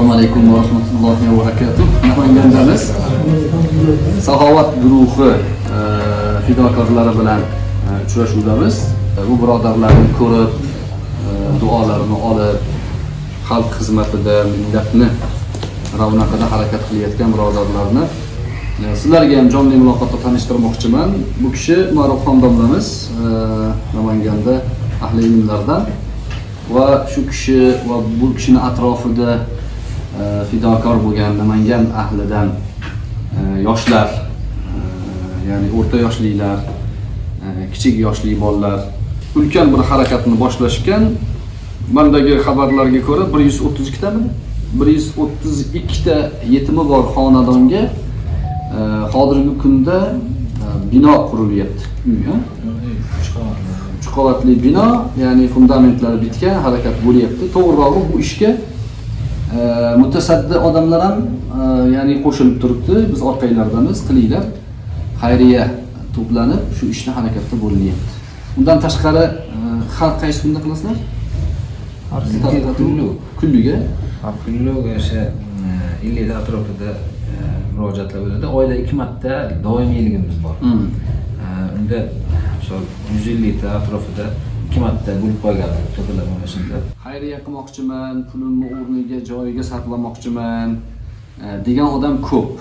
Assalomu alaykum va rahmatullohi va barakatuh. Namangandamiz. Saxovat guruhi fidokorlari bilan uchrashuvdamiz. Bu birodarlarni ko'rib, duolarini olib, xalq xizmatida, millatni ravnaqida harakat qilayotgan birodarlarni sizlarga ham jonli muloqotda tanishtirmoqchiman. Bu kishi Umarxon domlamiz, Namanganda ahli ilmlardan va shu kishi va bu kishini atrofida fidokor bo'lgan Namangan ahlidan yoshlar, ya'ni o'rta yoshlilar, kichik yoshli bolalar ulkan bir harakatni boshlashgan. Mendagi xabarlarga ko'ra 132 tami? 132 ta yetimi bor xonadonga hozirgi kunda bino qurilyapti. Uy, ha? 3 qavatli bino, ya'ni fundamentlari bitgan, harakat bo'lyapti. To'g'rirog'i bu ishga mutasaddi odamlar ham ya'ni qo'shilib turibdi. Biz orqanglardamiz, qilinglar. Xayriya to'planib shu ishni harakatda bo'linyapti. Undan tashqari har qaysi kunda qilasizlar? Har kunlik. Har kunlik o'sha 50 atrofida murojaatlar bo'ladi. Oyda 2 marta doimiyligimiz bor. Unda misol 150 ta atrofida 2 marta bo'lib qo'ygan to'dalar mana shunda. Xayriya qilmoqchiman, pulimni o'rniga, joyiga sarflamoqchiman degan odam ko'p.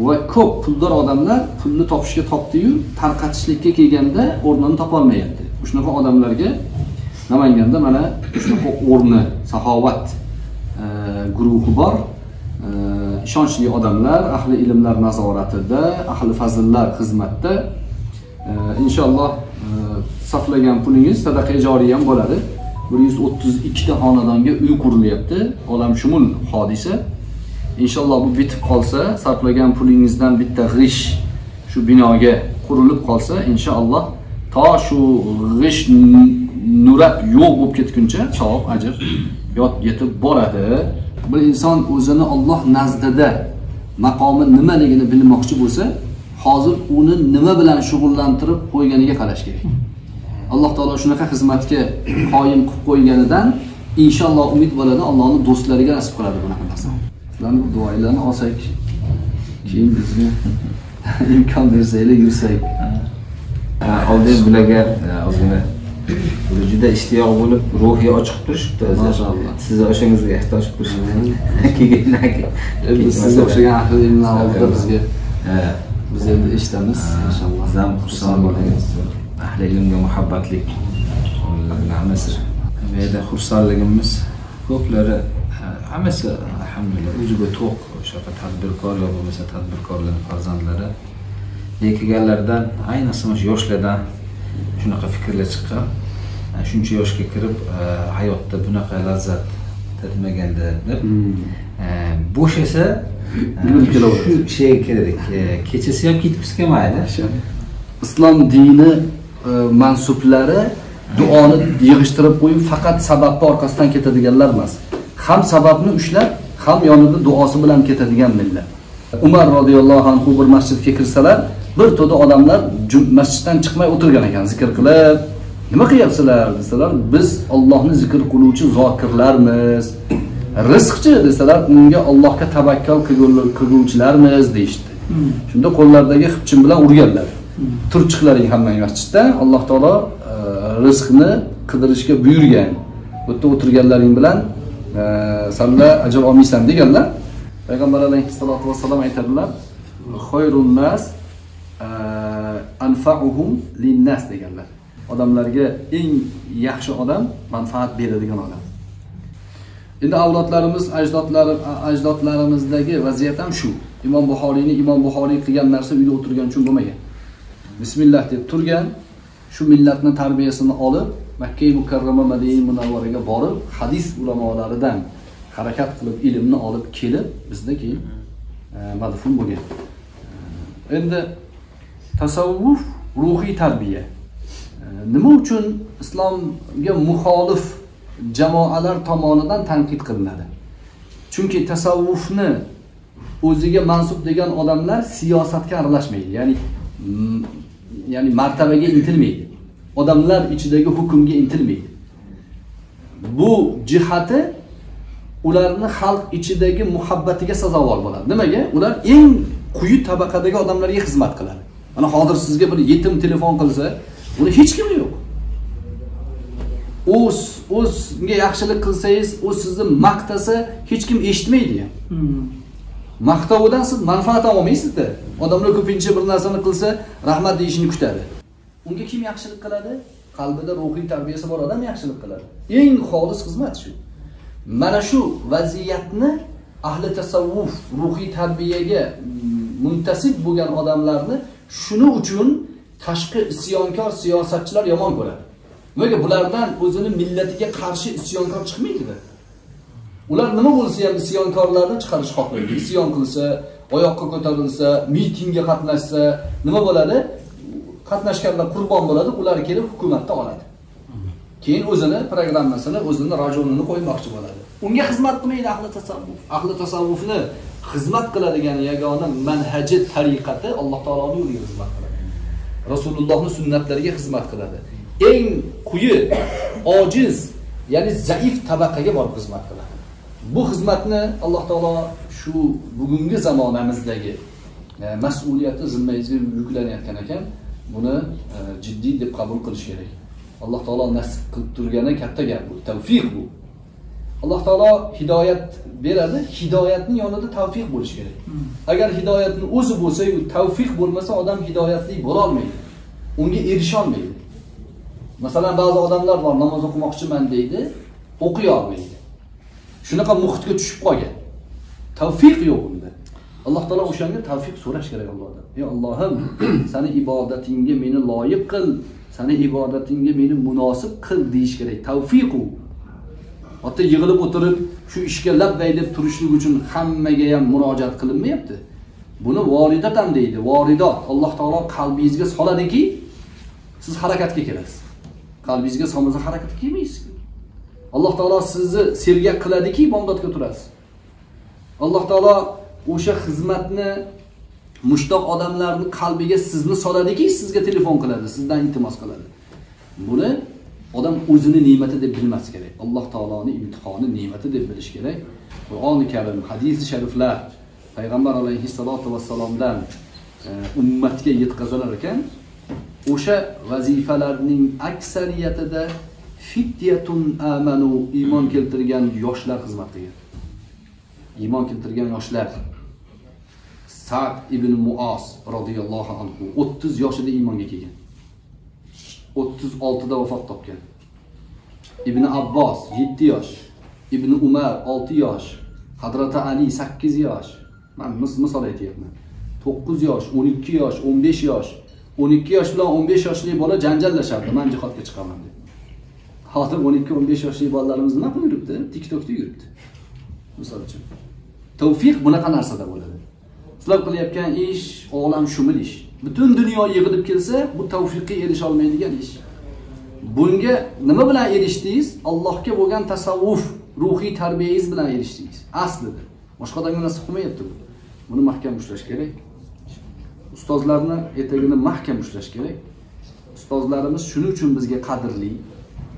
Va ko'p puldor odamlar pulni topishga topdi-yu, tarqatishlikka kelganda o'rnini topa olmayapti. Shunaqa odamlarga Namanganda mana shunaqa o'rni, saxovat guruhi bor. Ishonchli odamlar, ahli ilmlar nazoratida, ahli fazillar xizmatda. Inshaalloh saflagan pulingiz sadaqa joriya ham bo'ladi. 132 ta xonadonga uy qurilyapti. Olamshumul hodisa. Inshaalloh bu bitib qolsa, sarflagan pulingizdan bitta g'ish shu binoga qurilib qolsa, inshaalloh to shu g'ish nurab yo'q bo'lib ketguncha savob, ajr yetib boradi. Bir inson o'zini Alloh nazdida maqomi nimaligini bilmoqchi bo'lsa, hozir uni nima bilan shug'ullantirib qo'yganiga qarash kerak. Alloh taolo shunaqa xizmatga qoyim qilib qo'yganidan inshaalloh umid bo'ladi, Allohning do'stlariga nasib qiladi bunaqa narsa. Sizlarning duolarni olsak, keyin bizga imkon bersanglar yursak. Oldin bularga ozgina bular juda ishtiyoq bo'lib, ruhiy ochiq turishibdi o'zi. Maşallah. Sizni o'shangizga ehtiyoj turishibdi. Kelgandan keyin sizga o'xshagan ahli ilmlar oldida bizga biz endi eshitamiz inshaalloh. Biz ham xursand bo'lamiz. Ahli ilmga muhabbatlik hammasi. Bu yerda xursandligimiz ko'plari hammasi alhamdulillah o'ziga to'q, o'shaqa tadbirkor yo bo'lmasa tadbirkorlarning farzandlari. Kelganlardan, ayniqsa o'sha yoshlardan shunaqa fikrlar chiqqan. Shuncha yoshga kirib hayotda bunaqa lazzat tatmaganda deb bo'sh esa shu sheyga kirdik. Kechasi ham ketgisi kelmaydi. Islom dini mansublari duoni yig'ishtirib qo'yib faqat sababni orqasidan ketadiganlar emas. Ham sababni ushlab, ham yonida duosi bilan ketadigan millat. Umar radhiyallohu anhu bir masjidga kirsalar, bir to'da odamlar masjiddan chiqmay o'tirgan ekan, zikr qilib. Nima qilyapsizlar desalar, biz Allohni zikr qiluvchi zokirlarmiz. Rizqchi desalar, unga Allohga tavakkal qiluvchilarmiz deyishdi. Shunda qo'llaridagi xipchin bilan urganlar. Turib chiqlaring hammang masjiddan, Alloh taolo rizqni qidirishga buyurgan. Bu yerda o'tirganlaring bilan sanlar ajr olmaysan deganlar. Payg'ambar alayhissalatu vassalom aytadilar, xoyrun nas anfa'uhum linnas deganlar. Odamlarga eng yaxshi odam manfaat beradigan odam. Endi avlodlarimiz, ajdodlarimizdagi vaziyat ham shu. Imom Buxoriyni Imom Buxoriy qilgan narsa uyda o'tirgan uchun bo'lmagan. Bismillah deb turgan, shu millatning tarbiyasini olib, Makka Mukarrama, Madina Munavvaraga borib, hadis ulamolaridan harakat qilib, ilmni olib kelib, bizda keyin madfun bo'lgan. Endi tasavvuf ruhiy tarbiya. Nima uchun islomga muxolif jamoalar tomonidan tanqid qilinadi? Chunki tasavvufni o'ziga mansub degan odamlar siyosatga aralashmaydi, ya'ni martabaga intilmaydi. Odamlar ichidagi hukmga intilmaydi. Bu jihati ularni xalq ichidagi muhabbatiga sazovor bo'ladi. Nimaga? Ular eng quyi tabaqadagi odamlarga xizmat qiladi. Mana hozir sizga bir yetim telefon qilsa, uni hech kimi yo'q. O'zga yaxshilik qilsangiz, u sizni maqtasa, hech kim eshitmaydi ham. Maqtovidan siz manfaat olmaysiz-da. Odamlar ko'pincha bir narsani qilsa, rahmat deyishini kutadi. Unga kim yaxshilik qiladi? Qalbida ruhiy tarbiyasi bor odam yaxshilik qiladi. Eng xolis xizmat shu. Mana shu vaziyatni ahli tasavvuf, ruhiy tarbiyaga muntasib bo'lgan odamlarni shuni uchun tashqi isyonkor siyosatchilar yomon ko'radi. Nimaga? Bulardan o'zini millatiga qarshi isyonkor chiqmaydi-da. Ular nima bo'lsa ham isyonkorlarni chiqarish xohlaydi. Isyon qilsa, oyoqqa ko'tarilsa, mitingga qatnashsa, nima bo'ladi? Qatnashganlar qurbon bo'ladi, ular kelib hukumatda oladi. Keyin o'zini programmasini, o'zini rajonini qo'ymoqchi bo'ladi. Unga xizmat qilmaydi ahli tasavvuf. Ahli tasavvufni xizmat qiladigan yagona manhaji tariqati Alloh taoloning yo'liga xizmat qiladi. Rasulullohning sunnatlariga xizmat qiladi. Eng quyi, ojiz, ya'ni zaif tabaqaga borib xizmat qiladi. Bu xizmatni Alloh taolo shu bugungi zamonamizdagi mas'uliyati zimmangizga yuklanayotgan ekan, buni jiddiy deb qabul qilish kerak. Alloh taolo nasib qilib turgani katta gap bu, tavfiq bu. Alloh taolo hidoyat beradi, hidoyatning yonida tavfiq bo'lishi kerak. Agar hidoyatning o'zi bo'lsa-yu tavfiq bo'lmasa, odam hidoyatli bo'la olmaydi. Unga erisha olmaydi. Masalan, ba'zi odamlar bor, namoz o'qimoqchiman deydi, o'qiy olmaydi. Shunaqa muhitga tushib qolgan. Tavfiq yo'q unda. Alloh taolo o'shanga tavfiq so'rash kerak Allohdan. Ey Allohim, seni ibodatingga meni loyiq qil, seni ibodatingga meni munosib qil deyish kerak. Tavfiq u. Hatto yig'ilib o'tirib shu ishga labbay deb turishlik uchun hammaga ham murojaat qilinmayapti. Buni voridat ham deydi. Voridot. Alloh taolo qalbingizga soladiki, siz harakatga kelasiz. Qalbingizga solmasa harakatga kelmaysiz. Alloh taolo sizni sergak qiladiki, bomdodga turasiz. Alloh taolo o'sha xizmatni mushtoq odamlarning qalbiga sizni soladiki, sizga telefon qiladi, sizdan iltimos qiladi. Buni odam o'zini ne'mati deb bilmas kerak. Alloh taoloning imtihoni ne'mati deb bilish kerak. Qur'oni Karim, hadisi shariflar payg'ambar alayhissalatu vassalomdan ummatga yetkazilar ekan, o'sha vazifalarning aksariyatida fityatun amanu, iymon keltirgan yoshlar xizmat qilgan. Iymon keltirgan yoshlar. Sa'd ibn Muoz radhiyallohu anhu 30 yoshida iymonga kelgan. 36da vafot topgan. Ibn Abbos 7 yosh, Ibn Umar 6 yosh, Hazrati Ali 8 yosh. Men misol aytyapman. 9 yosh, 12 yosh, 15 yosh. 12 yosh bilan 15 yoshli bola janjallashardi, men jihodga chiqaman deb. Hozir 12-15 yoshli bolalarimiz nima qilib yuribdi? TikTokda yuribdi. Misol uchun. Tavfiq bunaqa narsada bo'ladi. Sizlar qilayotgan ish olam shumil ish. Butun dunyo yig'ilib kelsa, bu tavfiqqa erisha olmaydigan ish. Bunga nima bilan erishdingiz? Allohga bo'lgan tasavvuf, ruhiy tarbiyangiz bilan erishdingiz. Aslida boshqa odamga nasib qilmayapti bu. Buni mahkam ushlash kerak. Ustozlarni etagini mahkam ushlash kerak. Ustozlarimiz shuning uchun bizga qadrli.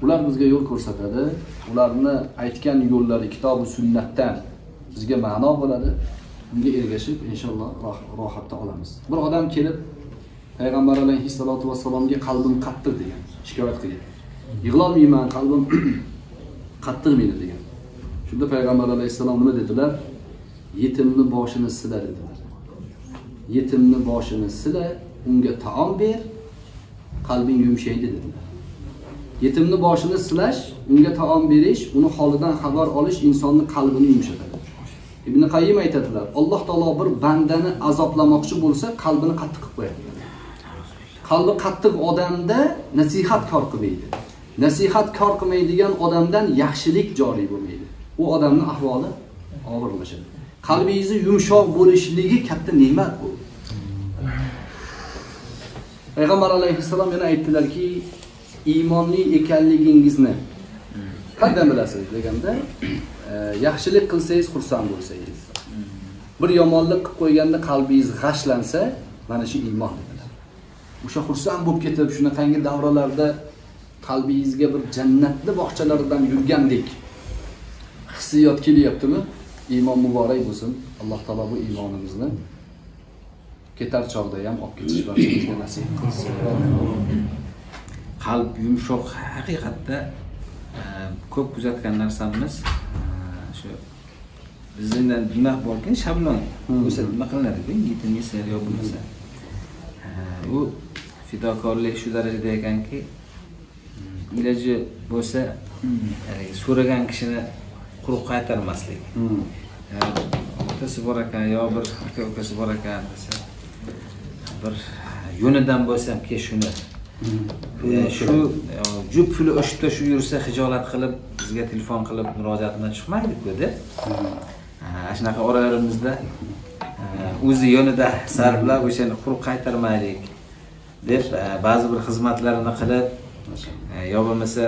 Ular bizga yo'l ko'rsatadi. Ularni aytgan yo'llari kitob va sunnatdan bizga ma'no bo'ladi. Bunga ergashib inshaalloh rohatda olamiz. Bir odam kelib payg'ambar alayhissalatu vassalomga qalbim qattiq degan, shikoyat qilgan. Yig'lolmayman, qalbim qattiq meni degan. Shunda payg'ambar alayhissalom nima dedilar? Yetimni boshini sila dedilar. Yetimni boshini sila, unga taom ber, qalbing yumshaydi dedilar. Yetimni boshini silash, unga taom berish, uni holidan xabar olish insonning qalbini yumshatadi. Ibn Qayyim aytadilar, Alloh taolo bir bandani azoblamoqchi bo'lsa, qalbini qattiq qilib qo'yadi. Qalbi qattiq odamda nasihat kor qilmaydi. Nasihat kor qilmaydigan odamdan yaxshilik joriy bo'lmaydi. U odamning ahvoli og'irlashadi. Qalbingizni yumshoq bo'lishligi katta ne'mat bu. Payg'ambar alayhissalom yana aytdilarki, iymonli ekanligingizni qanday bilasiz deganda, yaxshilik qilsangiz xursand bo'lsangiz, bir yomonlik qilib qo'yganda qalbingiz g'ashlansa, mana shu iymon dedilar. O'sha xursand bo'lib ketib, shunaqangi davralarda qalbingizga bir jannatli bog'chalaridan yurgandek Hissiyot kelyaptimi? Iymon muborak bo'lsin. Alloh taolo bu iymonimizni ketar chog'da ham olib ketish barchamizga nasib qilsin. Qalb yumshoq, haqiqatda ko'p kuzatgan narsamiz shu bizdan nima borki, shablon o'sha nima qilinadi-ku, yetimga yo bo'lmasa. U fidokorlik shu darajada ekanki, iloji bo'lsa so'ragan kishini quruq qaytarmaslik. Otasi bor ekan yo bir aka ukasi bor ekan desa, bir yo'nidan bo'lsa ham ke shuni. Shu jup puli o'shda shu yursa hijolat qilib bizga telefon qilib murojaat bilan chiqmaydi-ku deb. Shunaqa oralarimizda o'zi yo'nida sarflab o'shani quruq qaytarmaylik deb ba'zi bir xizmatlarini qilib yo bo'lmasa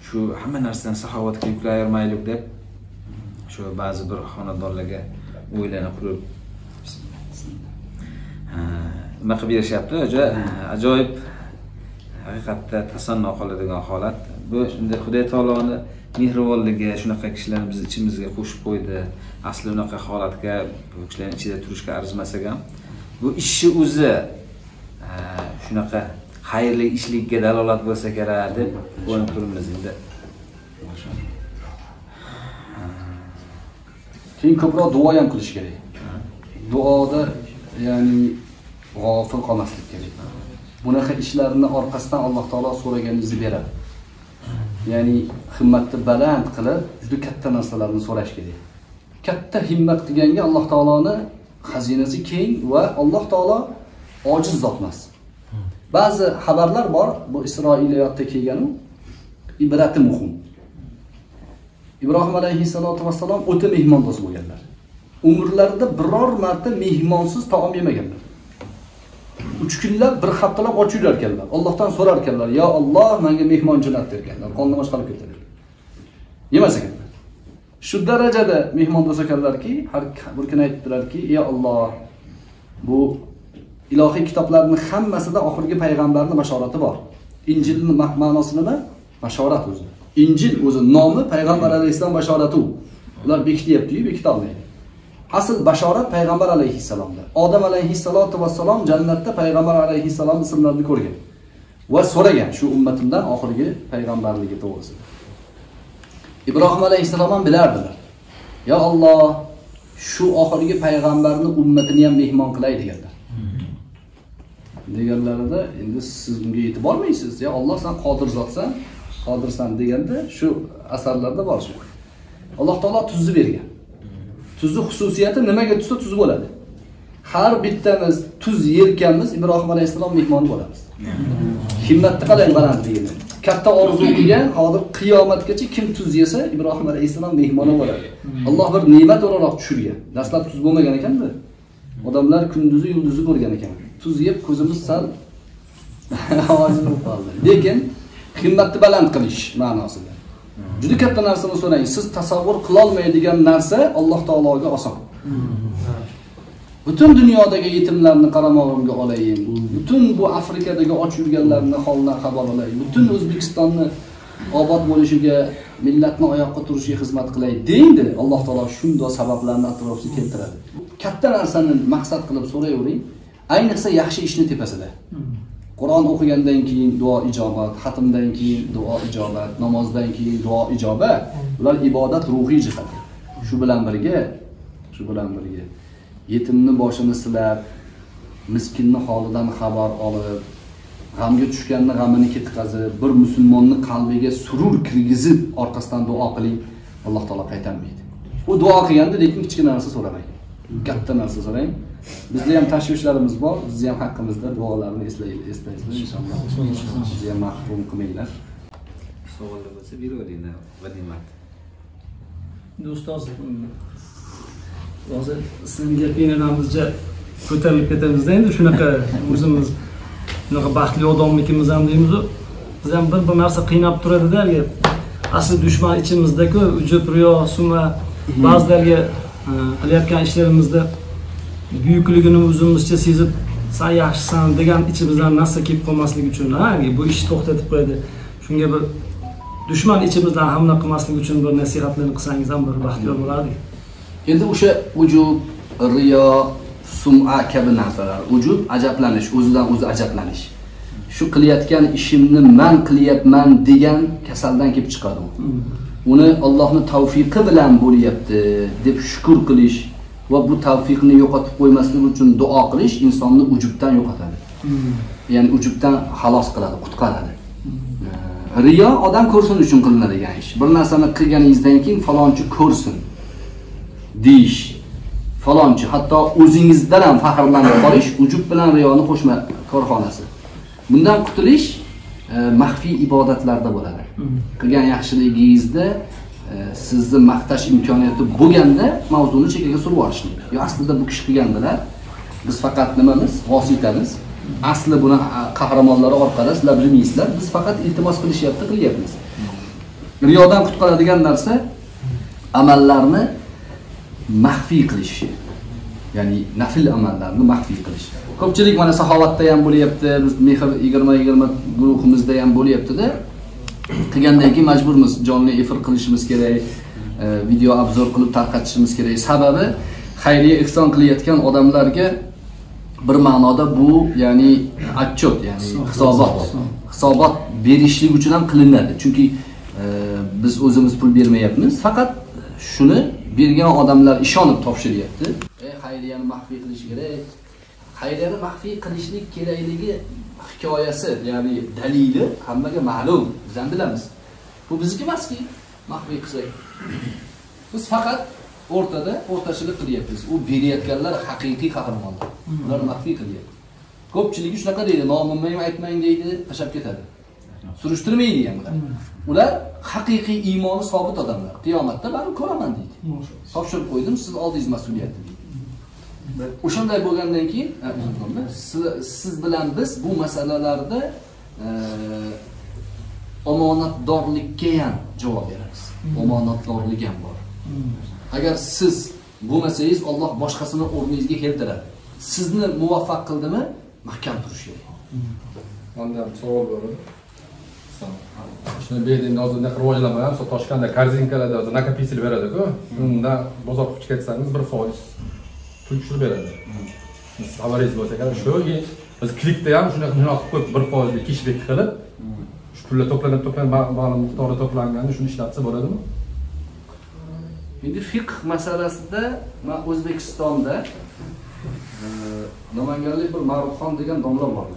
shu hamma narsani saxovatga yuklayvermaylik deb shu ba'zi bir xonadonlarga o'ylarni qurib nima qilib berishyapti. Ajoyib, haqiqatda tasanno qoladigan holat. Bu endi Xudo taoloni mehribonligi shunaqa kishilarni biz ichimizga qo'shib qo'ydi. Asli unaqa holatga bu kishilarning ichida turishga arzimasak ham bu ishni o'zi shunaqa xayrli ishlikka dalolat bo'lsa kerak deb o'ylab turibmiz endi. Keyin ko'proq duo ham qilish kerak. Duoda ya'ni g'ofil qolmaslik kerak. Bunaqa ishlarni orqasidan Alloh taolo so'raganingizni beradi. Ya'ni himmatni baland qilib, juda katta narsalarni so'rash kerak. Katta himmat qilganga Alloh taoloni xazinasi keng va Alloh taolo ojiz zot emas. Ba'zi xabarlar bor, bu Isroiliyotda kelgan-u, ibrati muhim. Ibrohim alayhissalatu vassalom o'ta mehmondo'st bo'lganlar. Umrlarida biror marta mehmonsiz taom yemaganlar. 3 kunlab, bir haftalab och yurar ekanlar. Allohdan so'rar ekanlar: "Ya Alloh, menga mehmon jo'nat" derkanlar. Qornim och qolib ketar. Yemas ekanlar. Shu darajada mehmondo'st ekanlarki, har bir kun aytdilarki: "Ey Alloh, bu ilohiy kitoblarning hammasida oxirgi payg'ambarning bashorati bor. Injilning ma'nosi nima? Bashorat o'zi. Injil o'zi nomi payg'ambar alayhissalom bashorati u. Ular bekityapti-yu, bekita olmaydi. Asl bashorat payg'ambar alayhissalomda. Odam alayhissalatu vassalom jannatda payg'ambar alayhissalom ismlarini ko'rgan va so'ragan shu ummatimdan oxirgi payg'ambarligi to'g'risida. Ibrohim alayhissalom ham bilardilar. Ya Alloh, shu oxirgi payg'ambarni ummatini ham mehmon qilay deganlar. Deganlarida endi siz bunga yetib bormaysiz. Ya Alloh, sen qodir zotsan, qodirsan deganda shu asarlarda bor shu. Alloh taolo tuzni bergan. Tuzni xususiyati nimaga tushsa tuz bo'ladi. Har bittamiz tuz yerkanmiz, Ibrohim alayhissalom mehmoni bo'lamiz. Himmatni qarang balandligini. Katta orzu qilgan, hozir qiyomatgacha kim tuz yesa Ibrohim alayhissalom mehmoni bo'ladi. Alloh bir ne'mat o'laroq tushirgan. Dastlab tuz bo'lmagan ekanda. Odamlar kunduzi yulduzi ko'rgan ekan. Tuz yeb ko'zimiz sal ojiz bo'lib qoldi. Lekin himmatni baland qilish ma'nosida. Juda katta narsani so'rang. Siz tasavvur qila olmaydigan narsa Alloh taologa oson. Butun dunyodagi yetimlarni qaramog'imga olayin, butun bu Afrikadagi och yurganlarni holidan xabar olay, butun O'zbekistonni obod bo'lishiga, millatni oyoqqa turishiga xizmat qilay deydi. Alloh taolo shunday sabablarni atrofga keltiradi. Katta narsani maqsad qilib so'rayvering, ayniqsa yaxshi ishni tepasida. Qur'on o'qigandan keyin duo ijobat, xatmdan keyin duo ijobat, namozdan keyin duo ijobat. Bular ibodat ruhiy jihati. Shu bilan birga yetimni boshini silab, miskinni holidan xabar olib, g'amga tushganni g'amini ketkazib, bir musulmonni qalbiga surur kirgizib, orqasidan duo qiling, Alloh taolo qaytarmaydi. U duo qilganda lekin kichkina narsa so'ramang. Katta narsa so'rang. Bizda ham tashvishlarimiz bor, bizni ham haqqimizda duolarni eslaysizlar inshaalloh. Bizni ham mahrum qilmanglar. Savollar bo'lsa beraveringlar, g'animat. Endi ustoz, hozir sizning gapingizdan ko'tarilib ketamizda endi shunaqa o'zimiz shunaqa baxtli odamlikimiz ham deymiz-u. Biz ham bir narsa qiynab turadi-da, haligi asl dushman ichimizda-ku, ujub, riyo, suma, ba'zilarga qilayotgan ishlarimizda buyukligini o'zimizcha sezib, sen yaxshisan degan ichimizdan narsa kelib qolmasligi uchun, ha, bu ishni to'xtatib qo'yadi. Shunga bir Dushman ichimizdan hamla qilmaslik uchun bir nasihatlarni qilsangiz ham bir baxtiyor bo'lardik. Endi o'sha ujub, riyo, sum'a kabi narsalar. Ujub ajablanish, o'zidan o'zi ajablanish. Shu qilayotgan ishimni men qilyapman degan kasaldan kelib chiqadi u. Uni Allohning tavfiqi bilan bo'lyapti deb shukr qilish va bu tavfiqni yo'qotib qo'ymaslik uchun duo qilish insonni ujubdan yo'qotadi. Ya'ni ujubdan xalos qiladi, qutqaradi. Riyo odam ko'rsin uchun qilinadigan ish. Bir narsani qilganingizdan keyin falonchi ko'rsin deyish, falonchi hatto o'zingizdan ham faxrlanib qolish ujub bilan riyoni qo'shma korxonasi. Bundan qutulish maxfiy ibodatlarda bo'ladi. Qilgan yaxshiligingizda sizni maqtash imkoniyati bo'lganda mavzuni chekkaga surib yuborishlik. Yo aslida bu kishi qilgandilar. Biz faqat nimamiz? Vositamiz. Asli buni qahramonlari orqada, sizlar bilmaysizlar. Biz faqat iltimos qilishyapti, qilyapmiz. Riyodan qutqaradigan narsa amallarni maxfiy qilish. Ya'ni nafil amallarni maxfiy qilish. Ko'pchilik mana saxovatda ham bo'lyapti, biz Mehr 20-20 guruhimizda ham bo'lyapti-da. Qilgandan keyin majburmiz jonli efir qilishimiz kerak, video obzor qilib tarqatishimiz kerak. Sababi xayriya ihson qilayotgan odamlarga bir ma'noda bu, ya'ni отчет, ya'ni hisobot berishlik uchun ham qilinadi. Chunki biz o'zimiz pul bermayapmiz, faqat shuni bergan odamlar ishonib topshiryapti. Xayriyani maxfiy qilish kerak. Xayriyani maxfiy qilishlik kerakligi hikoyasi, ya'ni dalili hammaga ma'lum, biz ham bilamiz. Bu bizniki emaski, maxfiy qilsak. Biz faqat o'rtada o'rtachilik qilyapmiz. U berayotganlar haqiqiy qahramonlar. Ular maxfiy qilyapti. Ko'pchiligi shunaqa deydi, nomimni ham aytmang deydi, tashlab ketadi. Surishtirmaydi ham ular. Ular haqiqiy iymoni sobit odamlar. Qiyomatda baribir ko'raman deydi. Topshirib qo'ydim, siz oldingiz mas'uliyatni deydi. O'shanday bo'lgandan keyin siz bilan biz bu masalalarda omonatdorlikka ham javob beramiz. Omonatdorlik ham bor. Agar siz bo'lmasangiz, Alloh boshqasini o'rningizga keltiradi. Sizni muvaffaq qildimi, mahkam turish kerak. Menda ham savol bor edi. Shuni bu yerda endi hozir rivojlanmagan, misol Toshkentda korzinkalarda hozir накопитель beradi-ku. Unda bozor qilib ketsangiz 1% pul tushirib beradi. Xabaringiz bo'lsa kerak, shu biz klikda ham shunaqa qilib qo'yib 1% keshbek qilib, shu pullar to'planib ma'lum miqdorda to'planganda shuni ishlatsa bo'ladimi? Endi fiqh masalasida men O'zbekistonda Namanganlik bir Ma'rufxon degan domla bor.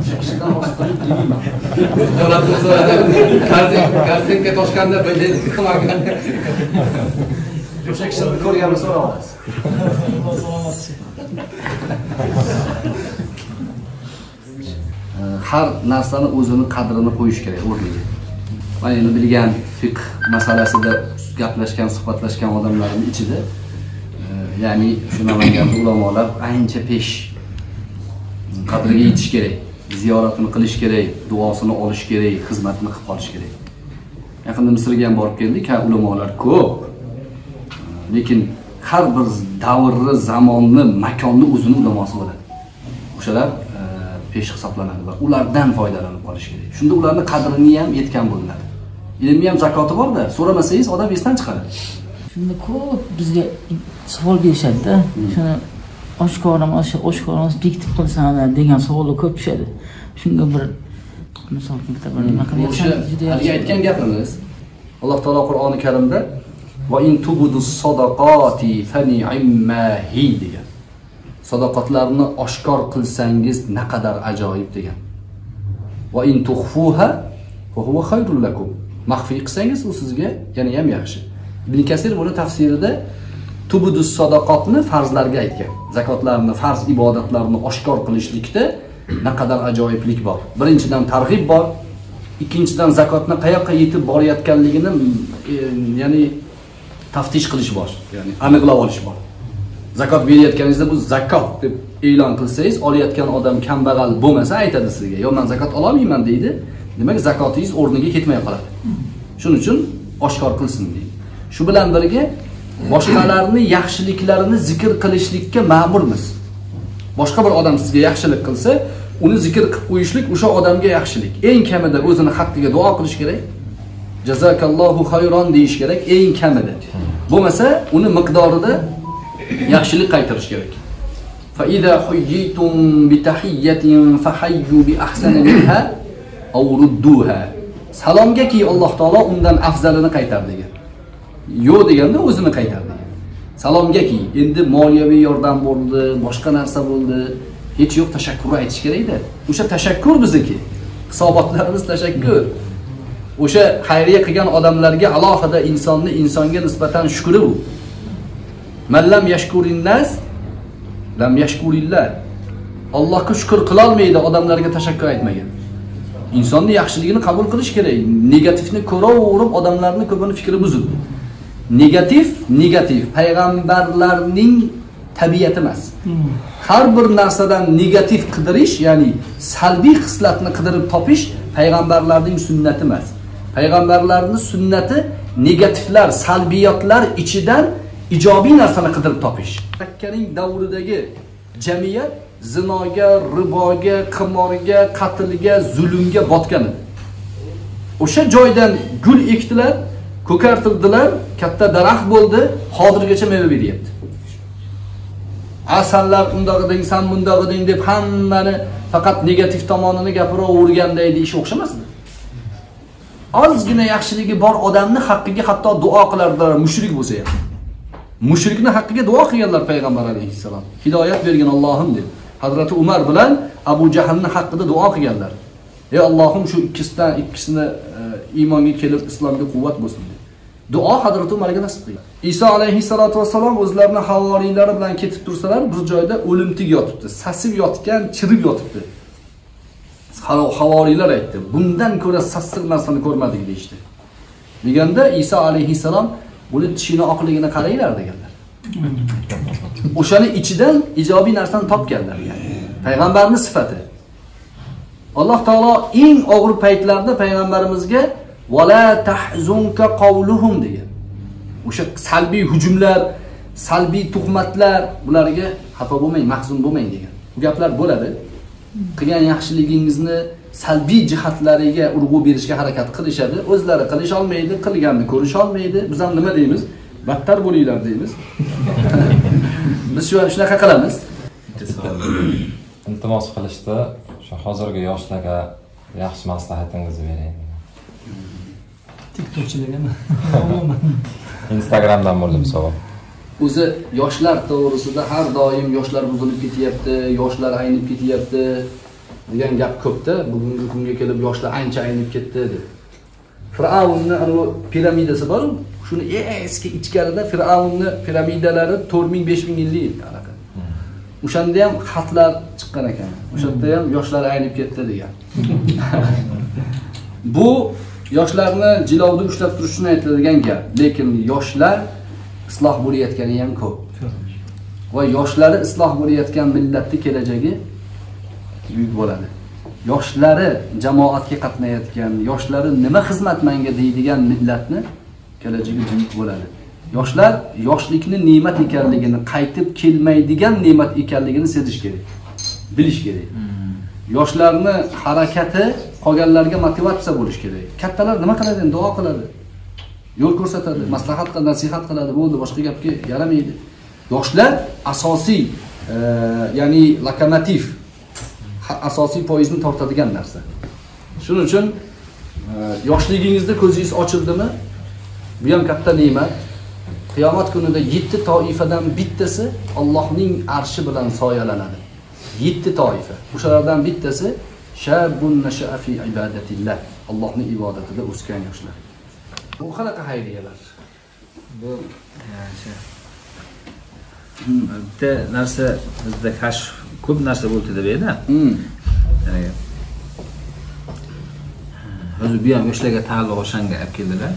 O'sha kishidan ostirib deyman. Korzinka Toshkentda o'sha kishini ko'rganini so'rab olasiz. Har narsani o'zini qadrini qo'yish kerak o'rniga. Men endi bilgan fiqh masalasida gaplashgan, suhbatlashgan odamlarning ichida, ya'ni shu Namangan ulamolar ancha pesh, qadriga yetish kerak, ziyoratini qilish kerak, duosini olish kerak, xizmatini qilib qolish kerak. Yaqinda Misrga ham borib keldik, ha ulamolar ko'p. Lekin har bir davrni, zamonni, makonni o'zini ulamosi bo'ladi. O'shalar pesh hisoblanadi va ulardan foydalanib qolish kerak. Shunda ularning qadrini ham yetgan bo'linadi. Ilmni ham zakoti bor-da, so'ramasangiz odam esdan chiqadi. Shunda ko'p bizga savol berishadi-da. Shuni oshkor bekitib qilsanlar degan savollar ko'p tushadi. Shunga bir misol keltirib nima qilyapsan? Juda yaxshi aytgan gapimiz. Alloh taolo Qur'oni Karimda va in tubudus sadaqati fa ni'ma hi degan. Sadaqatlarni oshkor qilsangiz naqadar ajoyib degan. Va in tukhfuha fa huwa khayrul lakum. Maxfiy qilsangiz u sizga yana ham yaxshi. Ibn Kasir buni tafsirida tubudus sadaqatni farzlarga aytgan. Zakotlarni, farz ibodatlarni oshkor qilishlikda naqadar ajoyiblik bor. Birinchidan targ'ib bor, ikkinchidan zakotni qayoqqa yetib borayotganligini, ya'ni taftish qilish bor, ya'ni aniqlab olish bor. Zakot berayotganingizda bu zakot deb e'lon qilsangiz, olayotgan odam kambag'al bo'lmasa aytadi sizga, "Yo'q, men zakot ola olmayman" deydi. Demak, zakotingiz o'rniga ketmay qoladi. Shuning uchun oshkor qilsin deydi. Shu bilan birga boshqalarni yaxshiliklarini zikr qilishlikka ma'murmiz. Boshqa bir odam sizga yaxshilik qilsa, uni zikr qilib qo'yishlik o'sha odamga yaxshilik. Eng kamida o'zini haqqiga duo qilish kerak. Jazakallohu xayron deyish kerak eng kamida. Bo'lmasa uni miqdorida yaxshilik qaytarish kerak. Fa iza huyyitum bi tahiyyatin fahayyu bi ahsani minha aw rudduha. Salomgaki Alloh taolo undan afzalini qaytar degan. Yo'q deganda o'zini qaytar degan. Salomgaki endi moliyaviy yordam bo'ldi, boshqa narsa bo'ldi, hech yo'q tashakkur aytish kerak-da. O'sha tashakkur bizniki. Hisobotlarimiz tashakkur. O'sha xayriya qilgan odamlarga alohida insonni insonga nisbatan shukri bu. Man lam yashkurin nas lam yashkurillah. Allohga shukr qila olmaydi odamlarga tashakkur aytmagan. Insonni yaxshiligini qabul qilish kerak. Negativni ko'raverib odamlarning ko'pini fikri buzildi. Negativ, negativ payg'ambarlarning tabiati emas. Har bir narsadan negativ qidirish, ya'ni salbiy xislatni qidirib topish payg'ambarlarning sunnati emas. Payg'ambarlarning sunnati negativlar, salbiyotlar ichidan ijobiy narsani qidirib topish. Makkaning davridagi jamiyat zinoga, riboga, qimorga, qatlga, zulmga botgan edi. O'sha joydan gul ekdilar, ko'kartirdilar, katta daraxt bo'ldi, hozirgacha meva beryapti. Asallar undoq eding, san bundoq eding deb hammani faqat negativ tomonini gapiraverganday ish o'xshamasdi. Ozgina yaxshiligi bor odamni haqqiga hatto duo qilardilar, mushrik bo'lsa ham. Mushrikning haqqiga duo qilganlar payg'ambar alayhissalom. Hidoyat bergin Allohim deb. Hazrati Umar bilan Abu Jahlning haqqida duo qilganlar. Ey Allohim, shu ikkisidan ikkisini iymonga kelib islomga quvvat bo'lsin deb. Duo Hazrati Umarga nasib qilgan. Iso alayhissalatu vassalom o'zlarining havoriylari bilan ketib tursalar, bir joyda o'limtik yotibdi, sasib yotgan, chirib yotibdi. Havoriylar aytdi, bundan ko'ra sassiq narsani ko'rmadik deyishdi. Deganda Iso alayhissalom buni tishini oqligini qaranglar deganlar. O'shani ichidan ijobiy narsani topganlar ya'ni. Payg'ambarning sifati. Alloh taolo eng og'ir paytlarda payg'ambarimizga vala tahzunka qawluhum degan. O'sha salbiy hujumlar, salbiy tuhmatlar, bularga xafa bo'lmang, mahzun bo'lmang degan. Bu gaplar bo'ladi. Qilgan yaxshiligingizni salbiy jihatlariga urg'u berishga harakat qilishadi. O'zlari qilisha olmaydi, qilganini ko'risha olmaydi. Biz ham nima deymiz? Battar bo'linglar deymiz. Biz shunaqa qilamiz. Iltimos qilishda shu hozirgi yoshlarga yaxshi maslahatingizni bering. TikTokchilargami? Instagramdan bo'ldi bu savol. O'zi yoshlar to'g'risida har doim yoshlar buzilib ketyapti, yoshlar aynib ketyapti degan gap ko'pda. Bugungi kunga kelib yoshlar ancha aynib ketdi deb. Fir'avnning ana piramidasi bor, shuni eski ichkarida Fir'avnning piramidalari 4000-5000 yillik anaqa. O'shanda ham xatlar chiqqan ekan. O'shanda ham yoshlar aynib ketdi degan. Bu yoshlarni jilovda ushlab turishini aytiladigan gap, lekin yoshlar isloh bo'layotgani ham ko'p. Va yoshlari isloh bo'layotgan millatning kelajagi buyuk bo'ladi. Yoshlari jamoatga qatnayotgan, yoshlari nima xizmat menga deydigan millatni kelajagi buyuk bo'ladi. Yoshlar yoshlikni ne'mat ekanligini, qaytib kelmaydigan ne'mat ekanligini sezish kerak, bilish kerak. Yoshlarni harakati qolganlarga motivatsiya bo'lish kerak. Kattalar nima qiladi? Duo qiladi, yo'l ko'rsatadi, maslahat qiladi, nasihat qiladi, bo'ldi, boshqa gapga yaramaydi. Yoshlar asosiy, ya'ni lokomotiv, asosiy poyezdni tortadigan narsa. Shuning uchun yoshligingizda ko'zingiz ochildimi? Bu ham katta ne'mat. Qiyomat kunida 7 toifadan bittasi Allohning arshi bilan soyalanadi. 7 toifa. O'shalardan bittasi shabun nasha'a fi ibadatillah. Allohning ibodatida o'sgan yoshlar. Bu qanaqa xayriyalar? Bu bitta narsa bizda kashf ko'p narsa bo'ldi deb edi. Hozir bu ham yoshlarga taalluq o'shanga olib keldilar.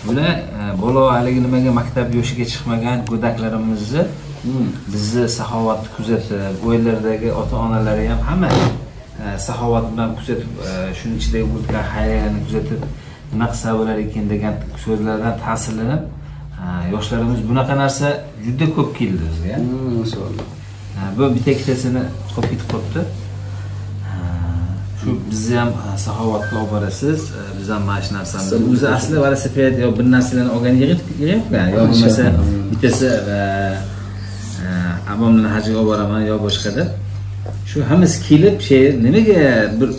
Bular bola haligi nimaga maktab yoshiga chiqmagan go'daklarimizni bizni saxovatni kuzatib, o'yinlardagi ota-onalari ham hamma saxovat bilan kuzatib, shuning ichidagi o'tgan xayriyalarni kuzatib, nima qilsa bo'lar ekan degan so'zlardan ta'sirlanib, yoshlarimiz bunaqa narsa juda ko'p keldi bizga. Bu bitta ikkitasini qolib ketib qolibdi. Shu bizni ham saxovatga olib borasiz, biz ham mana shu narsani o'zi asli velosiped yo bir narsalarni olgan yig'yapman, yo bo'lmasa bittasi abamni hajga olib boraman yo boshqa deb. Shu hammasi kelib shay nimaga bir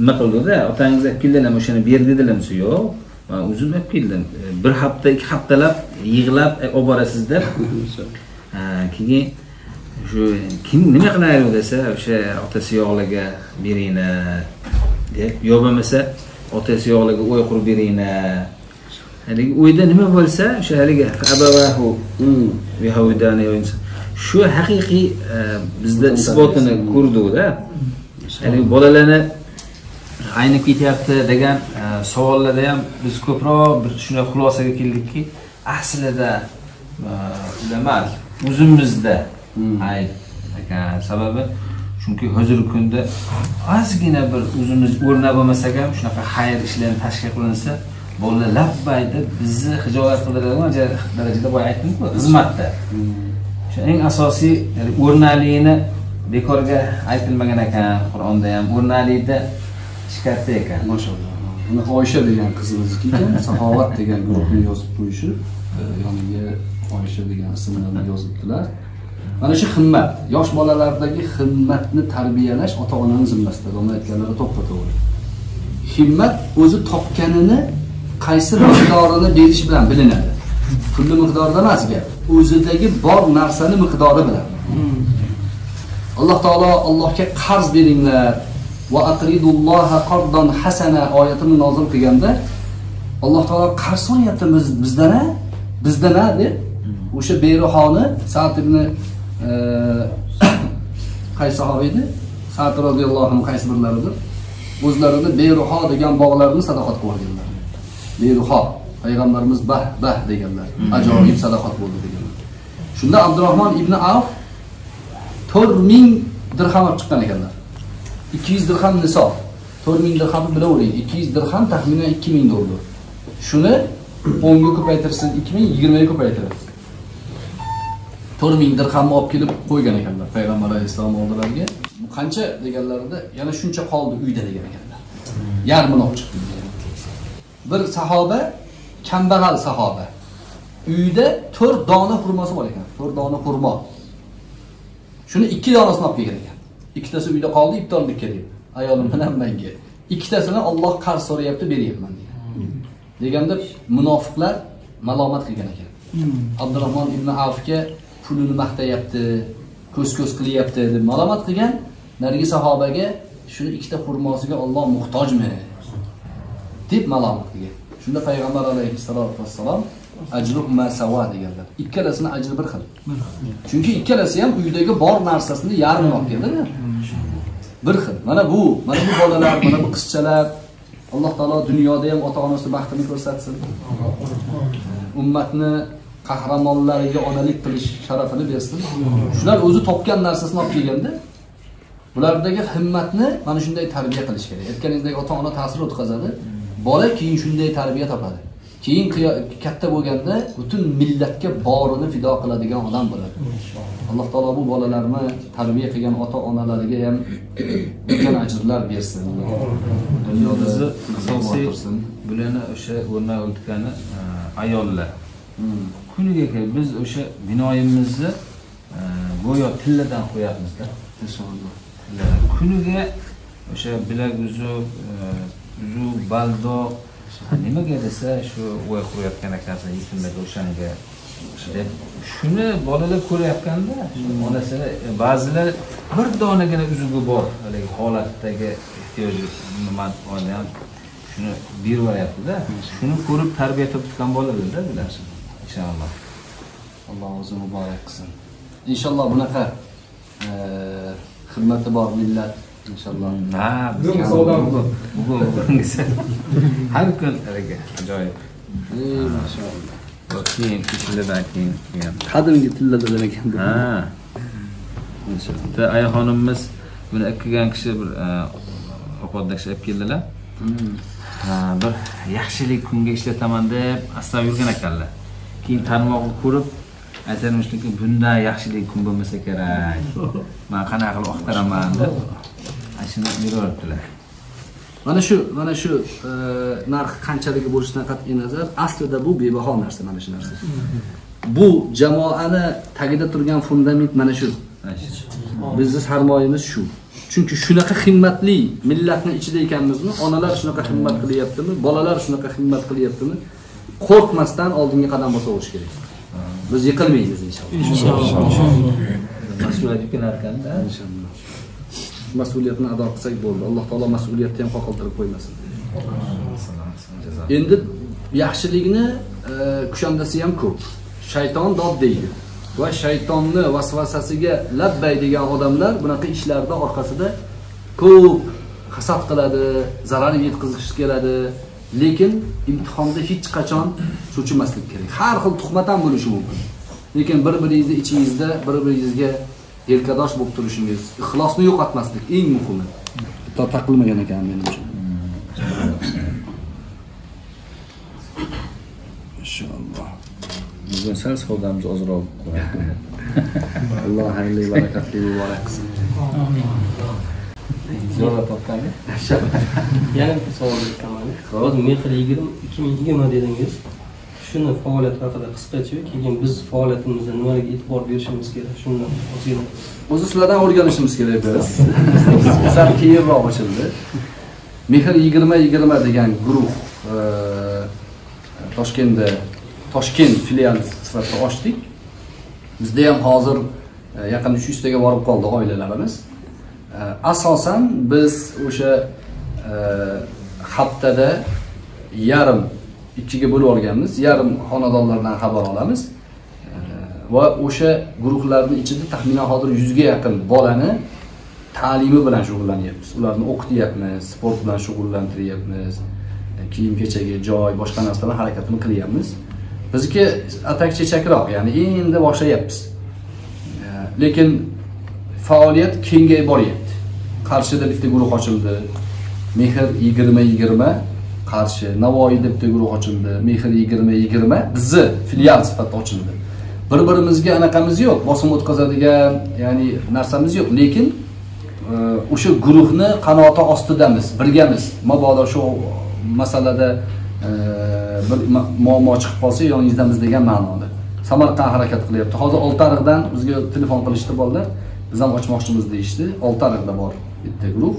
nima qildi-da, otangiz olib keldilarmi, o'shani ber dedilarmi? Yo'q, men o'zim olib keldim. Bir hafta, 2 haftalab yig'lab olib borasiz deb. Keyin shu kim nima qilaylik desa, o'sha otasi yo'qlarga beringlar deb, yo bo'lmasa otasi yo'qlarga o'y qurib beringlar. Haligi o'yda nima bo'lsa, o'sha haligi abavahu yahudan shu haqiqiy bizda isbotini ko'rdik-da. Haligi bolalarni aynib ketyapti degan savollarda ham biz ko'proq bir shunday xulosaga keldikki, aslida ular emas, o'zimizda ayb ekan. Sababi chunki hozirgi kunda ozgina bir o'zimiz o'rnak bo'lmasak ham shunaqa xayr ishlarni tashkil qilinsa, bolalar labbay deb bizni xijolat qildiradigan darajada boya aytdim-ku, xizmatda. Shu eng asosiy o'rnakligini bekorga aytilmagan ekan, Qur'onda ham o'rnaklikda ish katta ekan. Mashalloh. Buni Oysha degan qizimizniki ekan, saxovat degan guruhni yozib qo'yishib, yoniga Oysha degan ismlarni yozibdilar. Mana shu himmat, yosh bolalardagi himmatni tarbiyalash ota-onaning zimmasida. Domla aytganlari to'ppa-to'g'ri. Himmat o'zi topganini qaysi miqdorini berish bilan bilinadi. Pulli miqdorda emas gap, o'zidagi bor narsani miqdori bilan. Alloh taolo Allohga qarz beringlar va aqridulloha qardan hasana oyatini nozil qilganda Alloh taolo qarz so'rayapti bizdan-a? Bizdan-a deb o'sha Beruhoni Sa'd ibn qaysi sahoba edi? Sa'd roziyallohu anhu qaysi birlaridir? O'zlarini Beruho degan bog'larini sadoqat qilganlar. Beruho payg'ambarimiz bah bah deganlar. Ajoyib sadoqat bo'ldi deganlar. Shunda Abdurrahmon ibn Avf 4000 dirham olib chiqqan ekanlar. 200 dirham nisob. 4000 dirhamni bilavering. 200 dirham taxminan 2000 dollar. Shuni 10 ga ko'paytirsin, 2000 20 ga ko'paytirasiz. 4000 dirhamni olib kelib qo'ygan ekanlar payg'ambar alayhissalom oldilariga. Bu qancha deganlarida yana shuncha qoldi uyda degan ekanlar. Yarmini olib chiqdi degan. Bir sahoba, kambag'al sahoba. Uyda 4 dona xurmosi bor ekan. 4 dona xurmo. Shuni 2 donasini olib kelgan ekan. Ikkitasi uyda qoldi, iftorlikka deb. Ayolim bilan menga. Ikkitasini Alloh qarz so'rayapti, beryapman degan. Deganda munofiqlar malomat qilgan ekan. Abdurrahmon ibn Avfga pulini maqtayapti, ko'z-ko'z qilyapti deb malomat qilgan. Narigi sahobaga shuni ikkita xurmosiga Alloh muhtojmi deb malomat qilgan. Shunda payg'ambar alayhissalatu vassalom ajruhuma sawa deganlar. Ikkalasini ajri bir xil. Chunki ikkalasi ham uydagi bor narsasini yarmini olib keldi-da. Bir xil. Mana bu bolalar, mana bu qizchalar Alloh taolo dunyoda ham ota-onasi baxtini ko'rsatsin. Ummatni qahramonlariga onalik qilish sharafini bersin. Shular o'zi topgan narsasini olib kelganda bulardagi himmatni mana shunday tarbiya qilish kerak. Aytganingizdek ota-ona ta'sir o'tkazadi. Bola keyin shunday tarbiya topadi. Keyin katta bo'lganda butun millatga borini fido qiladigan odam bo'ladi. Alloh taolo bu bolalarni tarbiya qilgan ota-onalariga ham ulkan ajrlar bersin. Dunyoda asosiy bularni o'sha o'rnak o'tgani ayollar. Kuniga kelib biz o'sha binoyimizni go'yo tilladan qo'yapmiz-da. Inshaalloh. Kuniga o'sha bilak uzuk, uzuk, baldoq nimaga desa shu o'y qurayotgan ekansan, yetimlarga o'shanga deb shuni bolalar ko'rayotganda onasini ba'zilar bir donagina uzugi bor haligi holatdagi ehtiyoji nima ham shuni berib yuboryapti-da. Shuni ko'rib tarbiya topgan bolalar-da bular. Inshaalloh. Alloh o'zi muborak qilsin. Inshaalloh bunaqa xizmati bor millat inshaalloh. Ha, bugun har kun ajoyib. Mashalloh. Keyin tilladan keyin degan. Qadimgi tilladan ekan. Ha. Bitta ayxonimiz buni olib kelgan kishi bir opodda kishi olib keldilar. Ha, bir yaxshilik kunga ishlataman deb asrab yurgan ekanlar. Keyin tarmoqni ko'rib aytarmishlarki, bundan yaxshilik kun bo'lmasa kerak. Men qanaqa qilib oqtaraman deb. Shuni beraveribdilar. Mana shu narx qanchaligi bo'lishidan qat'iy nazar, aslida bu bebaho narsa, mana shu narsa. Bu jamoani tagida turgan fundament mana shu. Bizning sarmoyamiz shu. Chunki shunaqa qimmatli millatning ichida ekanmizmi? Onalar shunaqa himmat qilyaptimi? Bolalar shunaqa himmat qilyaptimi? Qo'rqmasdan oldinga qadam bosaverish kerak. Biz yiqilmaymiz inshaalloh. Inshaalloh. Mas'uliyat yuklanар ekanda. Inshaalloh. Mas'uliyatni ado qilsak bo'ldi. Alloh taolo mas'uliyatni ham qoqiltirib qo'ymasin. Endi yaxshilikni kushandasi ham ko'p. Shayton dod deydi va shaytonni vasvasasiga labbay degan odamlar bunaqa ishlarda orqasida ko'p hasad qiladi, zarar yetkazgisi keladi. Lekin imtihonda hech qachon cho'chimaslik kerak. Har xil tuhmat ham bo'lishi mumkin. Lekin bir-biringizni ichingizda bir-biringizga yelkadosh bo'lib turishingiz, ixlosni yo'qotmaslik eng muhimi. Hatto taqilmagan ekan menimcha. Inshaalloh. Bugun sal savdamiz ozroq bo'ladi. Alloh xayrli barakatli muborak qilsin. Amin. Zo'rla topgandik. Yana bir savol beraman. Hozir Mehr 2020 dedingiz. Shuni faoliyat haqida qisqacha, keyin biz faoliyatimizda nimalarga e'tibor berishimiz kerak, shundan ozgina. O'zi sizlardan o'rganishimiz kerak biz. Sal keyinroq ochildi. Mehr 2020 degan guruh Toshkentda Toshkent filiali sifatida ochdik. Bizda ham hozir yaqin 300 taga borib qoldi oilalarimiz. Asosan biz o'sha haftada yarim ikkiga bo'lib olganmiz. Yarim xonadonlardan xabar olamiz va o'sha guruhlarning ichida taxminan hozir 100 ga yaqin bolani ta'limi bilan shug'ullanyapmiz. Ularni o'qityapmiz, sport bilan shug'ullantiryapmiz, kiyim-kechagi, joy, boshqa narsalar harakatini qilyapmiz. Bizniki atak chechakroq, ya'ni endi boshlayapmiz. Lekin faoliyat kengayib boryapti. Qarshida bitta guruh ochildi. Mehr 2020 Qarshi, Navoiyda bitta guruh ochildi. Mehr 2020 bizni filial sifatida ochildi. Bir-birimizga anaqamiz yo'q, bosim o'tkazadigan, ya'ni narsamiz yo'q, lekin o'sha guruhni qanoti ostidamiz, birgamiz. Mabodo shu masalada bir muammo chiqib qolsa yoningizdamiz degan ma'noda. Samarqand harakat qilyapti. Hozir Oltiariqdan bizga telefon qilishdi bolalar. Biz ham ochmoqchimiz deyishdi. Oltiariqda bor bitta guruh.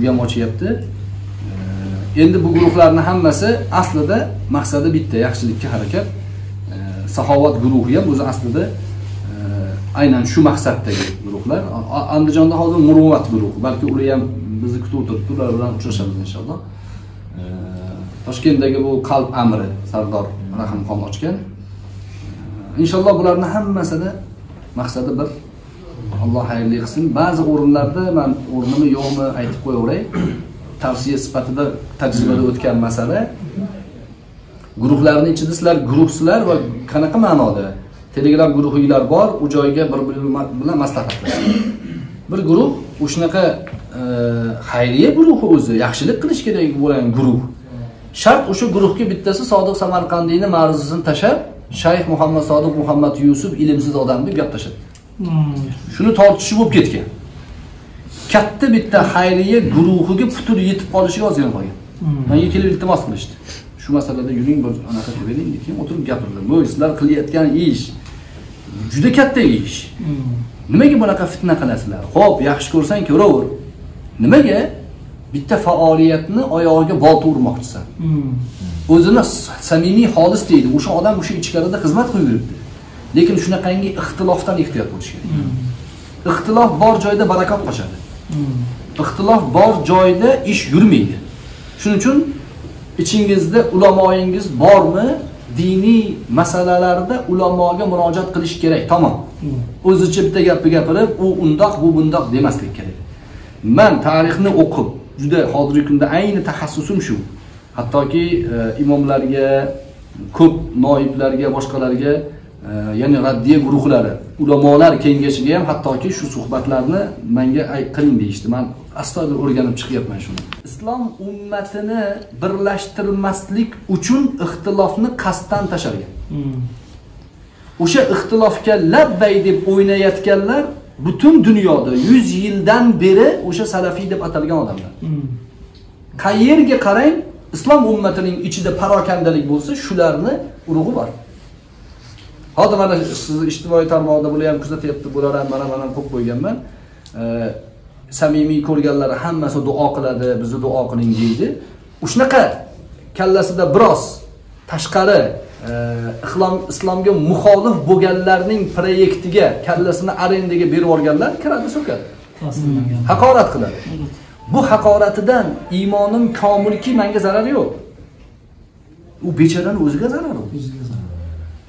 U ham ochyapti. Endi bu guruhlarning hammasi aslida maqsadi bitta, yaxshilikka harakat. Saxovat guruhi ham o'zi aslida aynan shu maqsaddagi guruhlar. Andijonda hozir Muruvvat guruhi, balki ular ham bizni kutib o'tiribdi, ular bilan uchrashamiz inshaalloh. Toshkentdagi bu Qalb amri Sardor Rahimxon ochgan. Inshaalloh bularning hammasida maqsadi bir. Alloh xayrli qilsin. Ba'zi o'rinlarda men o'rnimi yo'qmi aytib qo'yaveray. Tavsiya sifatida tajribada o'tgan masala. Guruhlarning ichida sizlar guruhsizlar va qanaqa ma'noda? Telegram guruhinglar bor, u joyga bir-biri bilan maslahatlashadi. Bir guruh o'shanaqa xayriya guruhi o'zi, yaxshilik qilish kerak bo'lgan guruh. Shart o'sha guruhga bittasi Sodiq Samarqandiyni ma'ruzasini tashab, Shayx Muhammad Sodiq Muhammad Yusuf ilmsiz odam deb gap tashadi. Shuni tortishish bo'lib ketgan. Katta bitta xayriya guruhiga putur yetib qolishiga ozgina qolgan. Menga kelib iltimos qilishdi. Shu masalada yuring bir anaqa qilib bering, keyin o'tirib gapirdim. Bu sizlar qilayotgan ish juda katta ish. Nimaga bunaqa fitna qilasizlar? Xo'p, yaxshi ko'rsang ko'raver. Nimaga bitta faoliyatni oyog'iga bolta urmoqchisan? O'zini samimiy xolis deydi. O'sha odam o'sha ichkarida xizmat qilib yuribdi. Lekin shunaqangi ixtilofdan ehtiyot bo'lish kerak. Ixtilof bor joyda barakot qochadi. Ixtilof bor joyda ish yurmaydi. Shuning uchun ichingizda ulamoyingiz bormi, diniy masalalarda ulamoga murojaat qilish kerak, tamom. O'zicha bitta gapni gapirib, u undoq, bu bundoq demaslik kerak. Men tarixni o'qib, juda hozirgi kunda ayni taxassusim shu. Hattoki imomlarga, ko'p noiblarga, boshqalarga, ya'ni raddiya guruhlari, ulamolar kengashiga ham hattoki shu suhbatlarni menga qiling deyishdi. Men astoydil o'rganib chiqyapman shuni. Islom ummatini birlashtirmaslik uchun ixtilofni qasddan tashargan. O'sha ixtilofga labbay deb o'ynayotganlar Butun dunyoda 100 yildan beri o'sha salafiy deb atalgan odamlar. Qayerga qarang, islom ummatining ichida parokandalik bo'lsa, shularni urug'i bor. Hozir mana siz ijtimoiy tarmoqda bular ham kuzatyapti, bular ham mana ham qo'yib qo'yganman. Samimiy ko'rganlari hammasi duo qiladi, bizni duo qiling deydi. Shunaqa kallasida biroz tashqari islomga muxolif bo'lganlarning proyektiga kallasini arendaga berib yuborganlar kiradi, so'kadi. Haqorat qiladi. Bu haqoratidan iymonim komilki, menga zarari yo'q. U bechorani o'ziga zarari.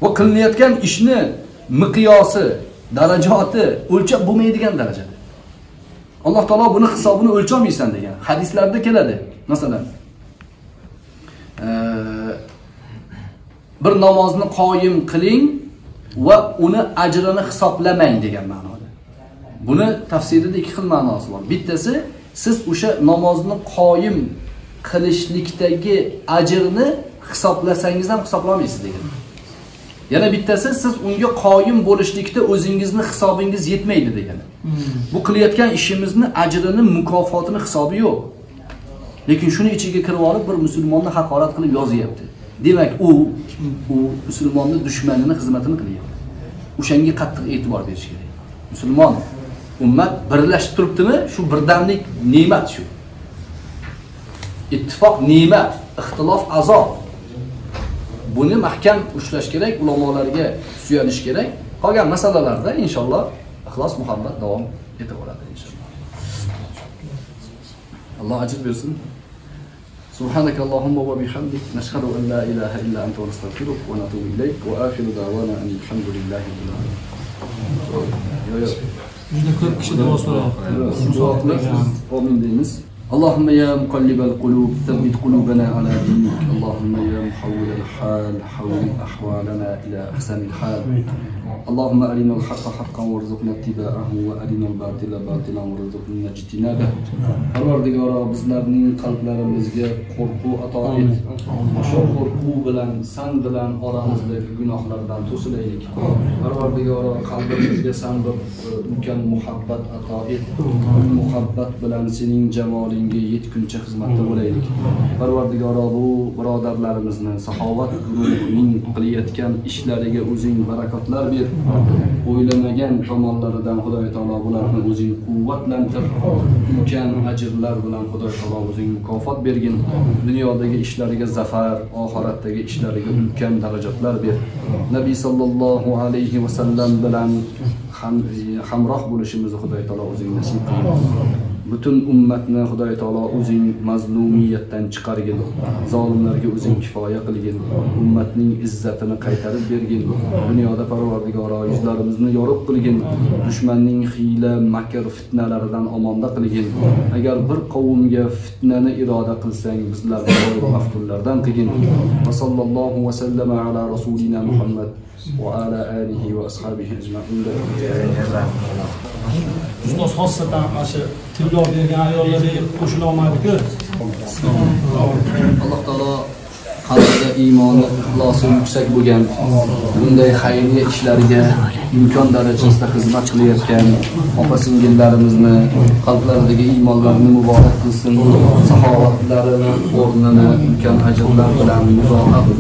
Bu qilinayotgan ishni miqyosi, darajati o'lchab bo'lmaydigan darajada. Alloh taolo buni hisobini o'lcholmaysan degan hadislarda keladi. Masalan, bir namozni qoyim qiling va uni ajrini hisoblamang degan ma'noda. Buni tafsirida ikki xil ma'nosi bor. Bittasi, siz o'sha namozni qoyim qilishlikdagi ajrni hisoblasangiz ham hisoblolmaysiz degan. Yana bittasi, siz unga qoyim bo'lishlikda o'zingizni hisobingiz yetmaydi degani. Bu qilayotgan ishimizni ajrini, mukofotini hisobi yo'q. Lekin shuni ichiga kirib olib bir musulmonni haqorat qilib yozyapti. Demak, u musulmonni dushmanini xizmatini qilyapti. O'shanga qattiq e'tibor berish kerak. Musulmon ummat birlashib turibdimi? Shu birdamlik ne'mat shu. Ittifoq ne'mat, ixtilof azob. Buni mahkam ushlash kerak, ulamolarga suyanish kerak. Qolgan masalalarda inshaalloh ixlos, muhabbat davom etaveradi inshaalloh. Alloh ajr bersin. Subhanakallahumma va bihamdik nashhadu an la ilaha illa anta nastag'firuka va natubu ilayk va akhiru da'wana alhamdulillahi rabbil alamin. Juda ko'p kishi duo so'rayapti. Amin deymiz. اللهم يا مقلب القلوب ثبت قلوبنا على دينك. اللهم يا محول الحال حول أحوالنا إلى أحسن الحال. اللهم أرنا الحق حقا وارزقنا اتباعه وأرنا الباطل باطلا وارزقنا اجتنابه. Parvardigoro, bizlarning qalblarimizga qo'rquv ato et. O'sha qo'rquv bilan san bilan oramizdagi gunohlardan to'silaylik. Parvardigoro, qalbimizga san bir ulkan muhabbat ato et. Muhabbat bilan sening jamolingga yetguncha xizmatda bo'laylik. Parvardigoro, bu birodarlarimizni saxovat guruhining qilayotgan ishlariga o'zing barakotlar ber. O'ylamagan tomonlaridan Xudoy taolo bularni o'zing quvvatlantir. Ulkan ajrlar bilan Xudoy taolo o'zing mukofot bergin. Dunyodagi ishlariga zafar, oxiratdagi ishlariga ulkan darajatlar ber. Nabiy sallallohu alayhi va sallam bilan hamroh bo'lishimizni Xudoy taolo o'zing nasib qilgin. Butun ummatni Xudoy taolo o'zing mazlumiyatdan chiqargin, zolimlarga o'zing kifoya qilgin, ummatning izzatini qaytarib bergin. Dunyoda Parvardigoro yuzlarimizni yorug' qilgin, dushmanning hiyla, makr, fitnalaridan omonda qilgin. Agar bir qavmga fitnani iroda qilsang, bizlarni maftunlardan qilgin. Va sallallohu va sallama ala rasulina Muhammad va ala alihi va ashabihi ajma'in. Ustoz xossatan mana shu tillo bergan ayollarga qo'shila olmadi-ku. Alloh taolo qalbida iymoni, ixlosi yuksak bo'lgan, bunday xayrli ishlarga imkon darajasida xizmat qilayotgan opa-singillarimizni qalblaridagi iymonlarini muborak qilsin, saxovatlarini o'rnini ulkan ajrlar bilan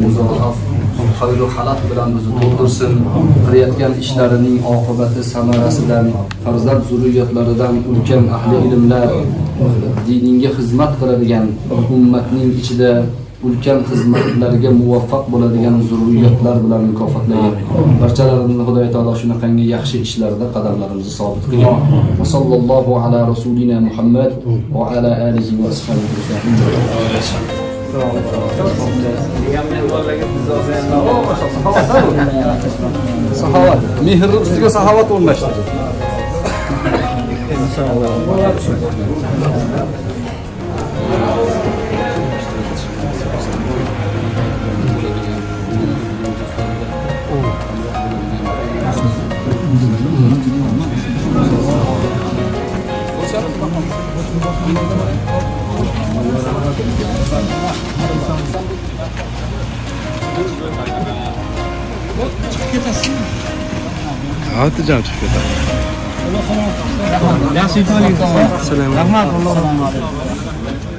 muzoaf xayr va xalat bilan bizni to'ldirsin. Qilayotgan ishlarining oqibati samarasidan, farzand zurriyatlaridan ulkan ahli ilmlar, diningga xizmat qiladigan, ummatning ichida ulkan xizmatlarga muvaffaq bo'ladigan zurriyatlar bilan mukofotlagin. Barchalarimizni Xudoy taolo shunaqangi yaxshi ishlarda qadamlarimizni sobit qilgin. Va sallallohu ala rasulina Muhammad va ala alihi va ashabihi ajma'in. Saxovat, mehrni ustiga saxovat o'rnashdi. Chiqib ketasiz. Hatijan chiqib ketadi. Yaxshi yetib oling. Rahmat. Assalomu alaykum.